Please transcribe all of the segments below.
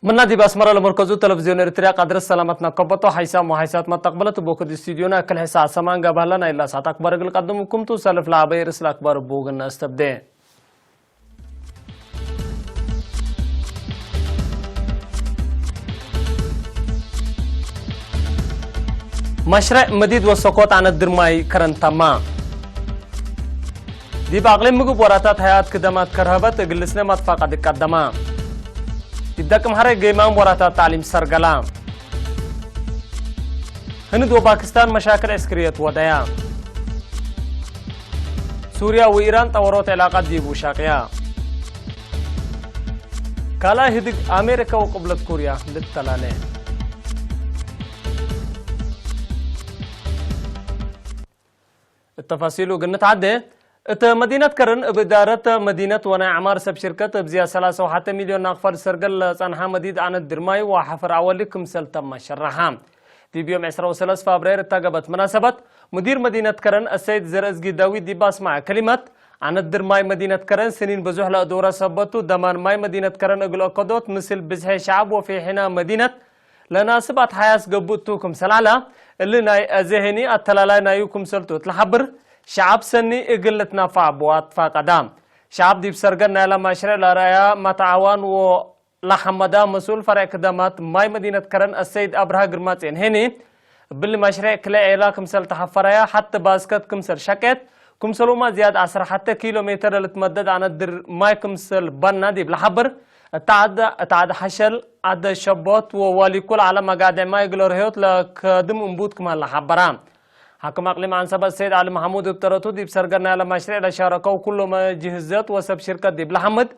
ምናዲ ባስመራ ለመርከዙ ቴሌቪዝዮን ኤርትርያ ቃድረስ ሰላማትና ከበቶ ሓይሳ ሞ ሓይሳት መተቅበለት ቦክድ ስቱዲዮና ክል ሕሳ ሰማን ገባህላ ናይ ላሳት ኣክባር እግል ቀድምኩም ቱ ሰልፍ ለዓበይ ርእስ ለኣክባር ብውግና እስተብደ። መሽርዕ መዲድ ወሰኮት ኣነድር ማይ ከረንታማ ዲብ ኣቕሊም ምግብ ወራታት ሃያት ክደማት ከርሀበት እግልስነ ማትፋቃ ድቀደማ ዲብ ደቅምሓረ ገይማም ወራታት ታዕሊም ሰርገላ ህንድ ወፓኪስታን መሻክል ዕስክርየት ወደያ ሱርያ ወኢራን ጠወሮት ዕላቃት ዲቡ ሻቅያ ካልኣይ ህድግ ኣሜሪካ ወቅብለት ኮርያ ልተላለ التفاصيل ግንት ዓደ እተ መዲነት ከረን እብ እዳረት መዲነት ወናይ ዓማር ሰብ ሽርከት እብዚያ ሰላሳ ወሓተ ሚልዮን ናኽፋድ ሰርገል ለጸንሓ መዲድ ኣነት ድርማይ ወሓፈር ኣወሊ ክምሰል ተማ ሸራሓ ዲብ ዮም ዕስራ ወሰለስ ፋብራይር እታገበት መናሰበት ሙዲር መዲነት ከረን ኣሰይድ ዘርእዝጊ ዳዊት ዲብ ኣስማዕ ከሊመት ኣነት ድርማይ መዲነት ከረን ስኒን ብዙሕ ለእዶረ ሰበቱ ደማን ማይ መዲነት ከረን እግል ኦከዶት ምስል ብዝሐ ሸዓብ ወፊሒና መዲነት ለናስብ ኣትሓያስ ገብእ ቱ ክምሰል ዓላ፣ እሊ ናይ ኣዘሄኒ ኣተላላይ ናዩ ክምሰል ቱ እት ለሓብር፣ ሸዓብ ሰኒ እግል ልትናፋዕ ብኡ ኣትፋቀዳ። ሸዓብ ዲብ ሰርገን ናይላ ማሽርዕ ለኣርኣያ መተዓዋን ወለሓመዳ መስኡል ፈርዕ ክደማት ማይ መዲነት ከረን ኣሰይድ ኣብርሃ ግርማጼን ሄኒ፣ እብሊ ማሽርዕ ክለ ዔላ ክምሰል ተሓፈራያ፣ ሓቲ ባስከት ክምሰል ሸቄት፣ ክምሰሉማ ዝያድ ዓሰርተ ሓተ ኪሎ ሜተር ለልትመደድ ኣነድር ማይ ክምሰል በና ዲብ ለሓብር፣ እታ ዓደ፣ እታ ዓደ ሓሸል፣ ዓደ ሸቦት ወዋሊኩል ዓለም ኣጋድዕ ማይ እግለ ርህዮት ለከድም እንቡት ክመላ ሓበራ። ሓክም ኣቅሊም ዓንሰበት ሰይድ ዓሊ መሓሙድ እብ ተረቱ ዲብ ሰርገር ናይለ ማሽሪዕ ለሻረከው ኩሎ መጅህዘት ወሰብ ሽርከት ዲብ ለሓምድ፣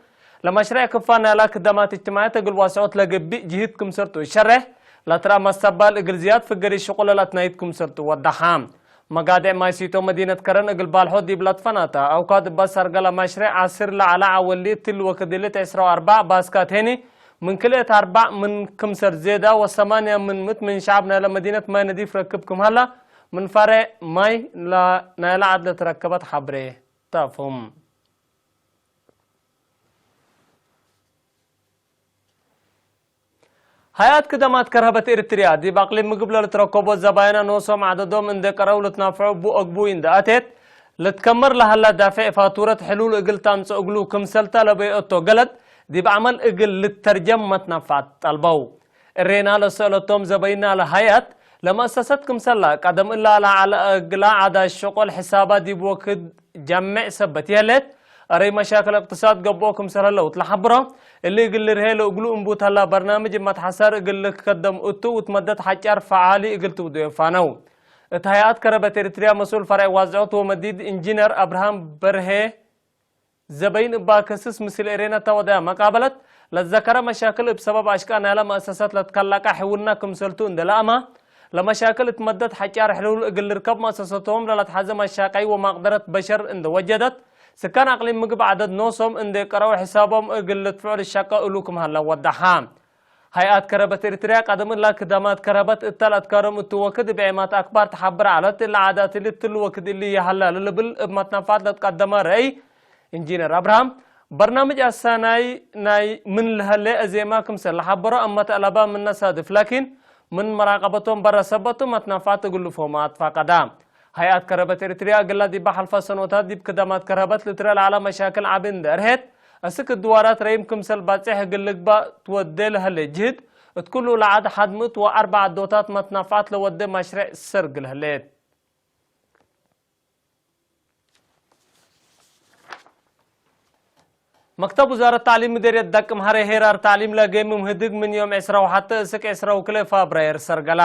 ለማሽሪዕ ክፋል ናይላ ክደማት እጅትማዕየት እግል ዋስዖት ለገብእ ጅህድ ክምሰርቱ እሸርሕ፣ ለትራ መስተባል እግል ዝያድ ፍገሪ ሽቁለላት ናይት ክምሰርቱ ወዳሓ። መጋድዕ ማይ ሲቶ መዲነት ከረን እግል ባልሖ ዲብ ለትፈናታ፣ ኣውካድ እባ ሰርገላ ማሽሪዕ ዓስር ለዓላ ዓወሊ ትል ወክድልት ዕስራ ወኣርባዕ ባስካት ሄኒ፣ ምን ክልኤት ኣርባዕ ምን ክምሰል ዜዳ ወሰማንያ ምን ምት ምን ሸዓብ ናይለ መዲነት ማይ ነዲፍ ረክብ ክም ሃላ፣ ምን ፈሬ ማይ ላ-፣ ናይላ ዓድ ለትረከበት ሓብሬ ታፉም። ሃይኣት ክደማት ከርሀበት ኤርትርያ፣ ዲብ ኣቅሊም ምግብ ለልትረከቦ ዘባይና ኖሶም ዓደዶም እንደ ቀረው ልትናፍዖ ቡ ኦግቡይ እንደ ኣቴት፣ ልትከመር ለሀላ ዳፌዕ ፋቱረት ሕሉል እግል ታምጽእ እግሉ ክምሰልታ ለበየኦቶ ገለድ፣ ዲብ ዓመል እግል ልተርጀም መትናፋት ጠልበው። እሬና ለሰእለቶም ዘበይና ለሃያት፣ ለመእሰሰት ክምሰላ፣ ቀደም እላ ለዓለ እግላ ዓዳ ሸቆል ሕሳባ ዲብ ወክድ ጃምዕ ሰበት የህሌት፣ እረይ መሻክል እቅትሳድ ገብኦ ክምሰል ህለው ትለሓብሮ፣ እሊ እግል ልርሄ ለእግሉ እንቡት ሀላ በርናምጅ እመት ሓሳር እግል ልከደም እቱ ውትመደት ሓጫር ፈዓሊ እግል ትውዶ የፋነው። እት ሃያት ከረበት ኤርትርያ መስኡል ፈርዕ ዋዝዖት ወመዲድ ኢንጂነር ኣብርሃም በርሄ ዘበይን እባ ከስስ ምስል ኤሬና ተወደያ መቃበለት ለዘከረ መሻክል እብ ሰበብ ኣሽቃ ናይላ መእሰሰት ለትከላቃ ሕውና ክምሰልቱ እንደ ለኣማ፣ ለመሻክል እት መደት ሓጫር ሕሉል እግል ልርከብ መእሰሰቶም ለለትሓዘ መሻቃይ ወማቅደረት በሸር እንደ ወጀደት፣ ስካን ኣቅሊም ምግብ ዓደድ ኖሶም እንደ ቀረው ሕሳቦም እግል ልትፍዑ ልሻቀ እሉ ክም ሃለ ወዳሓ። ሃይኣት ከረበት ኤርትርያ ቀደም እላ ክዳማት ከረበት እተል ኣትካሮም እትወክድ ብዔማት ኣክባር ተሓብር ዓለት እላ ዓዳት እሊ ትል ወክድ እሊ የሃላ ልልብል እብ መትናፋት ለትቀደማ ረእይ ኢንጂነር ኣብርሃም፣ በርናምጅ ኣሳናይ ናይ ምን ለሀሌ እዜማ ክምሰል ለሓበሮ እመ ተእለባ ምነ ሳድፍ ላኪን፣ ምን መራቀበቶም በረ ሰበቱ መትናፋት እግል ልፎማ ኣትፋቀዳ። ሃይኣት ከረበት ኤርትርያ እግላ ዲባ ሓልፋ ሰኖታት ዲብ ክዳማት ከረበት ልትረ ለዓላ መሻክል ዓቢ እንደ እርሄት፣ እስክ እድዋራት ረይም ክምሰል ባጼሕ እግል ልግባእ ትወዴ ለሀሌ ጅህድ፣ እት ኩሉ ለዓድ ሓድ ምእት ወኣርበዓ ኣዶታት መትናፋት ለወዴ ማሽሬዕ ሰርግ ለህሌት። መክተብ ውዛረት ታዕሊም ምዴርየት ደቅ ምሃሬ ሄራር ታዕሊም ለጌምም ህድግ ምን ዮም ዕስራ ወሓተ እስክ ዕስራ ወክልኤ ፋብራየር ሰርገላ።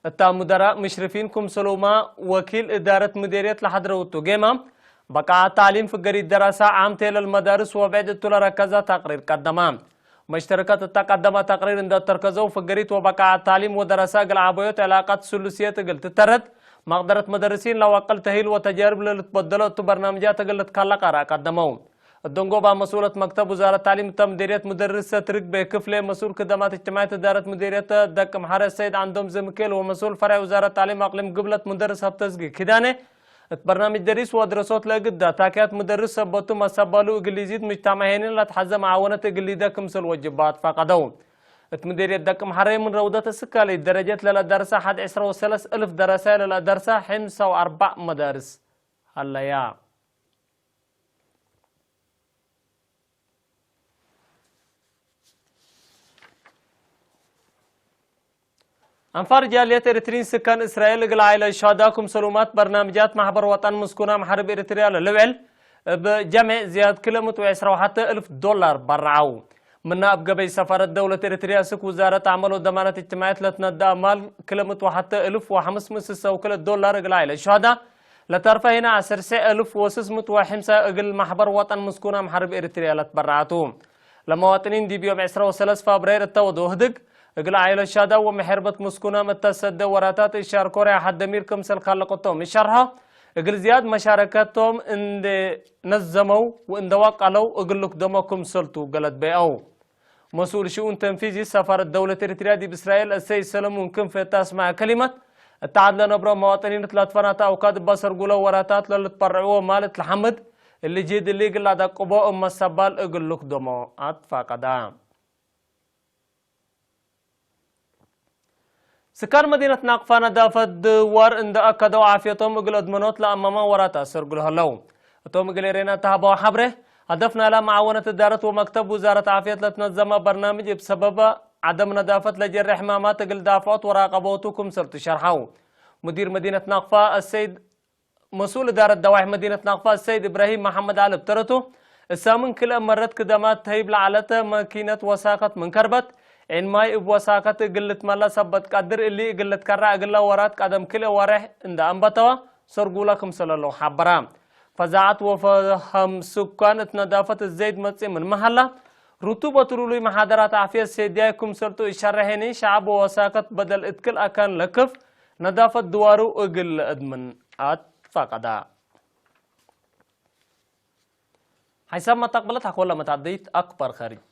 እታ ሙደራ ምሽርፊን ክምሰሉማ ወኪል እዳረት ምዴርየት ለሐድረውቱ ጌማ፣ በቃዓት ታዕሊም ፍገሪት ደራሳ ዓም ቴለል መዳርስ ወብዕድ እቱ ለረከዛ ተቅሪር ቀደማ። መሽተረከት እታ ቀደማ ተቅሪር እንደ ተርከዘው ፍገሪት ወበቃዓት ታዕሊም ወደረሳ እግል ዓበዮት ዕላቀት ስሉስየት እግል ትተረድ፣ መቅደረት መደርሲን ለዋቀል ተሂል ወተጀርብ ለልትበደሎ እቱ በርናምጃት እግል ልትካላ ቃራ ቀደመው። እደንጎባ መስኡለት መክተብ ውዛረት ታሊም እተም ደርየት ሙደርስ ትርግ በክፍሌ መስኡል ክደማት እጅትማዕት እዳረት ሙደርየት ደቅም ሐረ ሰይድ አንዶም ዘምኬል ወመስኡል ፈራይ ውዛረት ታሊም አቅሊም ግብለት ሙደርስ ሀብተዝጊ ኪዳኔ እት በርናምጅ ደሪስ ወድረሶት ለእግዳ ታኪያት ሙደርስ ሰበቱ መሰባሉ እግሊዚት ምጅታማ ሄንን ለትሐዘ መዓወነት እግሊደ ክምስል ወጅባት ፈቀደው። እት ምዴርየት ደቅም ሐረይ ምን ረውደት እስካሊ ደረጀት ለለደርሳ ሐድ ዕስራ ወሰለስ እልፍ ደረሳይ ለለደርሳ ሕምሳ ወአርባዕ መዳርስ ሀለያ። አንፋር ጃልየት ኤርትሪን ስካን እስራኤል እግል ዓይለ ሻዳ ክምሰሉማት በርናምጃት ማሕበር ወጣን ምስኩናም ሐርብ ኤርትርያ ለልውዕል እብ ጀምዕ ዝያድ ክልምት ወዕስራ ወሓተ እልፍ ዶላር በርዓው። ምና እብ ገበይ ሰፋረት ደውለት ኤርትርያ ስክ ውዛረት አመል ወደማነት እጅትማዕት ለትነዳ ማል ክልምት ወሓተ እልፍ ወሐምስ ምእት ስሳ ወክልተ ዶላር እግል ዓይለ ሻዳ ለተርፈ ሂና ዐሰርተ እልፍ ወስስ ምእት ወሐምሳ እግል ማሕበር ወጠን ምስኩናም ሐርብ ኤርትርያ ለትበርዓቱ። ለመዋጥኒን ዲብ ዮም ዕስራ ወሰለስ ፋብራይር እተወዶ ህድግ እግል ዓይለ ሻዳ ወመሐርበት ምስኩናም እተሰደ ወራታት እሻር ኮርያ ሐደሚር ክምሰል ካለቆቶም እሻርሖ እግል ዝያድ መሻረከቶም እንደ ነዘመው ወእንደ ዋቃለው እግል ልክደሞ ክምሰልቱ ገለት በይአው። መስኡል ሽኡን ተንፊዚ ሰፋረት ደውለት ኤርትርያ ዲብ እስራኤል እሰይ ሰለሙን ክንፈ እታስማዕ ከሊመት እታ ዓድ ለነብሮ መዋጠኒን እት ለትፈናታ አውካድ እባ ሰርጉሎ ወራታት ለልትበርዕዎ ማለት ለሐምድ እሊ ጅህድ እሊ እግል አዳቅቦ እመ ሰባል እግል ልክደሞ አትፋቀዳ። ስካን መዲነት ናቅፋ ነዳፈት ድዋር እንደ አከደው ዓፍየቶም እግል እድመኖት ለአማማ ወራት አሰርጉል ሀለው። እቶም እግል ኤሬና ተሃባው ሐብሬ፣ ሀደፍ ናላ መዓወነት እዳረት ወመክተብ ውዛረት ዓፍየት ለትነዘመ በርናምጅ እብ ሰበበ ዓደም ነዳፈት ለጀረ ሕማማት እግል ዳፍዖት ወራቀበቱ ክምሰልቱ ሸርሐው። ሙዲር መዲነት ናቅፋ አሰይድ መስኡል እዳረት ደዋሕ መዲነት ናቅፋ ሰይድ እብራሂም መሐመድ አሊ ብተረቱ፣ እሳምን ክልኤ መረት ክደማት ተሂብ ለዓለተ መኪነት ወሳከት ምን ከርበት፣ ዒን ማይ እብ ወሳከት እግል ልትመላ ሰበት ቀድር እሊ እግል ልትከራ እግላ ወራት ቀደም ክልኤ ወርሕ እንዳ አንበተዋ ሰርጉላ ክምሰለለው ሐበራ። ፈዛዐት ወፈሀም ስኳን እት ነዳፈት ዘይድ መጽእ ምን መሐላ፣ ርቱበት ሩሉይ መሓደራት ዓፍየት ሴድያይ ክምሰልቱ እሸረሔኒ ሸዓብ ወወሳከት በደል እትክል አካን ለክፍ ነዳፈት ድዋሩ እግል ለእድምን አትፋቀዳ። ሓይሳብ መታቅበለት ሓኮላ መታደይት አክባር ኸሪጅ።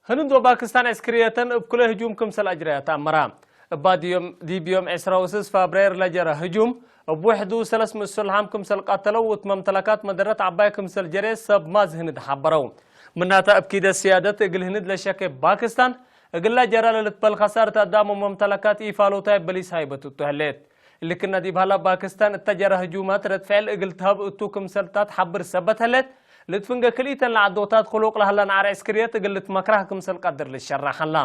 ህንድ ወባክስታን ዕስክርየተን እብ ኩለ ህጁም ክምሰል አጅረያ ተአመራ። እባ ዲብ ዮም ዕስራ ወስስ ፋብራይር ለጀረ ህጁም እብ ውሕዱ ሰለስ ምእት ሱልሓም ክምሰል ቀተለው ውት መምተለካት መደረት ዓባይ ክምሰል ጀሬ ሰብ ማዝ ህንድ ሓበረው። ምናተ እብ ኪደ ስያደት እግል ህንድ ለሸኬ ባክስታን እግላ ጀራ ለልትበል ከሳርት አዳም ወመምተለካት ኢፋሎታይ በሊስ ሃይበት እቱ ህሌት። እልክና ዲብ ሀላ ባክስታን እተ ጀራ ህጁማት ረድፍዕል እግል ትሀብ እቱ ክምሰልታት ሓብር ሰበት ህሌት። ልትፍንገ ክልኢተን ለዓዶታት ክሉቅ ለሀላ ነዓር ዕስክርየት እግል ልትመክራህ ክምሰል ቀድር ልሸራሕ ሀላ።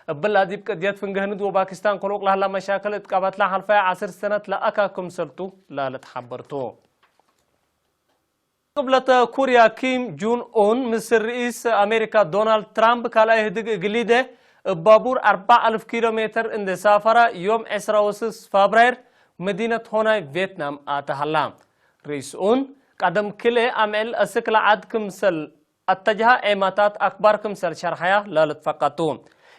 እብላ ዲብ ቅድየት ፍንገ ህንድ ወባክስታን ክሉቅ ለሀላ መሻክል እት ቀበትላ ሐልፋይ ዐስር ሰነት ለአካ ክምሰልቱ ላልትሓበርቱ። ቅብለተ ኩርያ ኪም ጁን ኡን ምስ ርኢስ አሜሪካ ዶናልድ ትራምፕ ካልኣይ ህድግ እግሊደ እብ ባቡር አርባዕ አልፍ ኪሎ ሜትር እንደ ሳፈራ ዮም ዕስራ ወስስ ፋብራይር መዲነት ሆናይ ቬትናም አተሃላ። ርኢስ ኡን ቀደም ክልኤ አምዕል እስክ ለዓድ ክምሰል አተጅሃ ዔማታት አክባር ክምሰል ሸርሐያ ለልትፈቀቱ።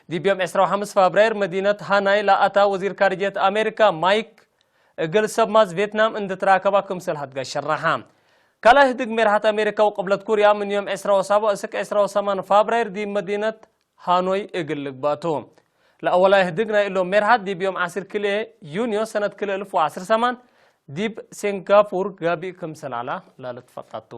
ዲብ ዮም ዕስራ ወሐምስ ፋብራይር መዲነት ሃናይ ለአታ ወዚር ካርጀት አሜሪካ ማይክ እግል ሰብ ማዝ ቬትናም እንድትራከባ ክምሰል ሀድጋ ሸራሓ። ካልኣይ ህድግ ሜርሓት አሜሪካ ወቅብለት ኩርያ ምን ዮም ዕስራ ወሳብዕ እስክ ዕስራ ወሰማን ፋብራይር ዲብ መዲነት ሃኖይ እግል ልግባቱ። ለአወላይ ህድግ ናይ እሎም ሜርሓት ዲብ ዮም ዐስር ክልኤ ዩንዮ ሰነት ክልኤ እልፍ ወዐስር ሰማን ዲብ ሴንጋፑር ጋቢእ ክምሰል አላ ለልትፈቀቱ።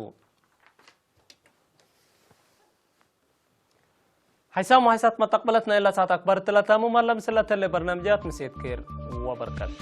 ሓይሳም ወሓይሳት መተቅበለት ናይ ላሳት አክባር ትላታሙ ማላ ምስላ ተለ በርናምጃት ምሴት ኬር ወበርከት።